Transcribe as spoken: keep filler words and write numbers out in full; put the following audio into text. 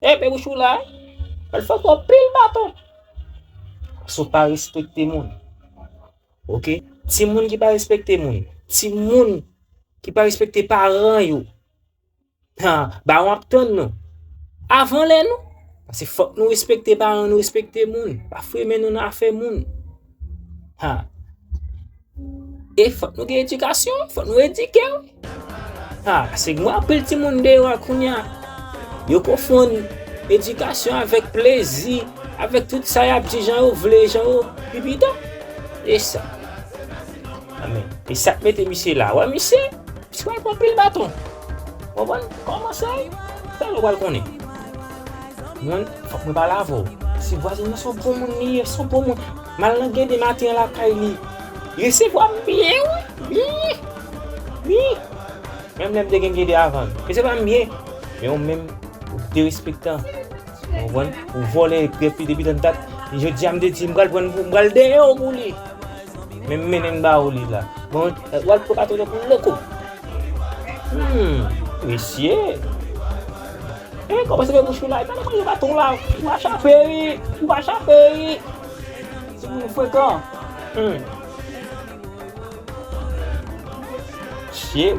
Enpe bouch ou la, wi. Pral fòk ou pil baton. Paske w pa respekte moun. Oke? Timoun ki pa respekte moun. Timoun ki pa respekte paran yo. Ha, bawon ap tann nou. Avan lè nou. Paske fòk nou respekte paran nou, respekte moun. Pa fremen nou nan afè moun. Ha. E fòk nou gen edikasyon, fòk nou edike, wi. Ha, paske gen anpil timoun deyò a kounye a. Yo konfonn edikasyon avèk plezi, avèk tout sa y ap di jan yo vle, jan yo pi pita. E sa. Amèn. E sa k mete misye la. Wè misye, misye pral pran pil baton. Konprann? Kòmanse, talè w pral konnen. Mwen, fòk mwen pale avè w. Si vwazen nan se yon bon moun li ye, se yon bon moun. M al nan gede maten an lakay li. Li resevwa m byen, wi. Byen. Byen. Menm lè m te gen gede avan. Li resevwa m byen. Men ou menm, ou derespektan. Ou konprann? Ou vòlè, epi depi tann dat. Jodi a m te di m pral pran, m pral dèyè w pou li. Men m mennen m ba ou li la. Bon, w al pran baton nan pou loko. Hmm, mesye. E kòmanse fè bouch ou la, e pa nan manje baton la. Ou va chape, wi. Ou va chape, wi. Se moun frekan. Hmm. Mesye.